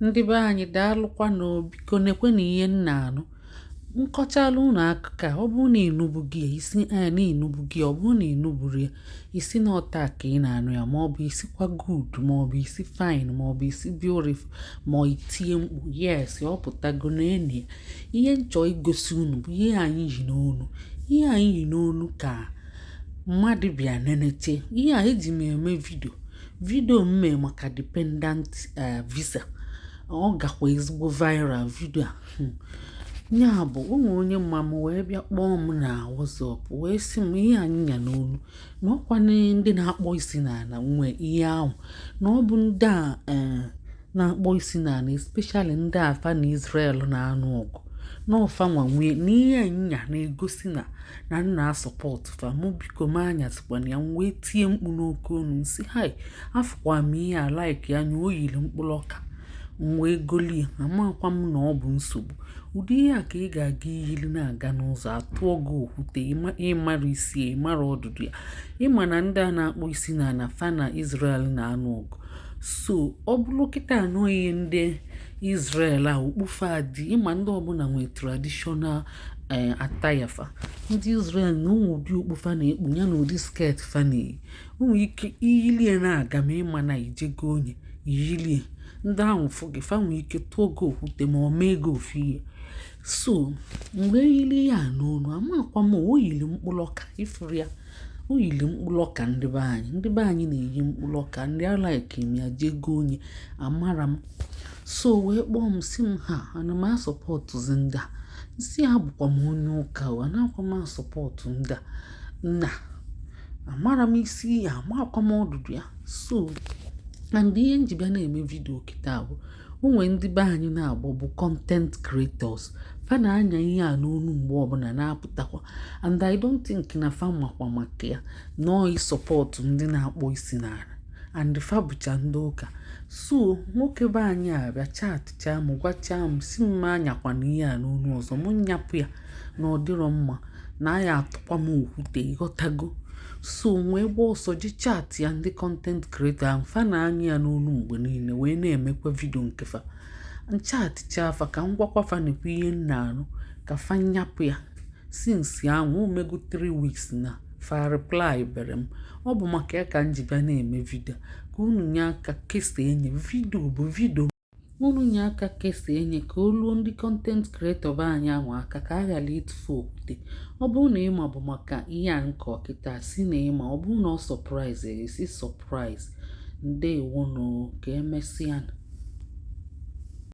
Ndị be anyị, daalụkwanụ. Biko nekwenụ ihe m na-anụ. M kọchalụ unu akụkọ a, ọ bụrụ na ịnụbugo ya, isi ee na ịnụbugo ya. Ọ bụrụ na ịnụburu ya, isi na ọ taa ka ị na-anụ ya, maọbụ isikwa good, maọbụ isi fine, maọbụ isi beautiful, ma itie mkpu yes. Ọ pụtago na eni ya. Ihe m chọọ igosi unu bụ ihe anyị yi n'onu, ihe anyị yi n'onu ka mmadụ bịa neneche. Ihe a eji m eme video, video m mee maka dependent visa. Ọ gakwa ezigbo viral video a. Ya bụ ụmụ onye mma m wee bịa kpọọ m na WhatsApp, wee sị m ihe anyị nya n'onu na ọkwa ndị na-akpọ isi n'ala nwe ihe ahụ, na ọ bụ ndị a na-akpọ isi n'ala, especially ndị afa na Israel na-anụ ọgụ n'ọfa nwa nwee na ihe nya na-egosi na nna support fa. Mụ biko m anyazikwana ya. M wee tie mkpu n'oke onu, m sị, "Hai, afụkwa m ihe a like ya." Anya o yiri mkpụrụ ọka, m wee golie. Amakwa m na ọ bụ nsogbu. Ụdị ihe a ka ị ga-aga iyiri na-aga n'ụzọ, atụọ gị okwute. Ịmara isi ya, ịmara ọdụdụ ya, ịma na ndị a na-akpọ isi n'ala fa na Israel na-anụ ọgụ. So ọ bụrụ kịta anọ ihe ndị Israel a okpufe adị, ịma ndị ọbụla nwee traditional attire fa. Ndị Israel na ụmụ ụdị okpu fa na-ekpu ya na ụdị skirt fa na-eyi, ụmụ ike iyilie na-aga ma ịma na ijego onye iyilie ndị ahụ fụ gị, fa nwee ike tụọ gị okwute ma ọ mee gị ofu ihe. So mgbe eyiri ya n'onu, amakwa m o yiri mkpụrụ ọka. Ifuru ya, o yiri mkpụrụ ọka. Ndị be anyị na-eyi mkpụrụ ọka. Ndị a-like m ya jego onye amara m. So wee kpọọ m, si m ha ana m a-supportụzi ndị a. Nsị ya bụkwa m onye ụka o, anakwa m a-support ndị a nna amara m isi ya, amakwa m ọdụdụ ya. So and ihe m ji bịa na-eme video kịta bụ o nwee ndị be anyị na-agbọ bụ content creators, fa na-anya ihe a n'onu mgbe ọbụla na-apụtakwa, and I don't think na fa makwa maka ya nọọ ị-support ndị na-akpọ isi n'ala, and fa bụcha ndị ụka. So nwoke be anyị a bịa chatchaa m, gwachaa m, si m anyakwana ihe a n'onu ọzọ, mụ nyapụ ya na ọ dịrọ mma, na ya atụkwa m okwute, ịghọtago? So wee gba ọsọ ji chat ya ndị content creator ahụ fa na-anya ya n'onu mgbe niile wee na-emekwa video nke fa. Nchatchaa fa ka m gwakwa fa nekwa ihe m na-arụ, ka fa nyapụ ya. Since ahụ o mego 3 weeks na fa reply bere m. Ọ bụ maka ya ka m ji bịa na-eme video, ka unu nye aka kesaa enye video bụ video, unu nye aka kesaa enye ka o luo ndị content creator be anyị ahụ aka, ka a ghara ịtụfu okwute. Ọ bụrụ na ịma bụ maka ihe a nke ọkịta si na ịma, ọ bụrụ na ọ surprise, esi surprise. Ndewonụ, ka emesịa.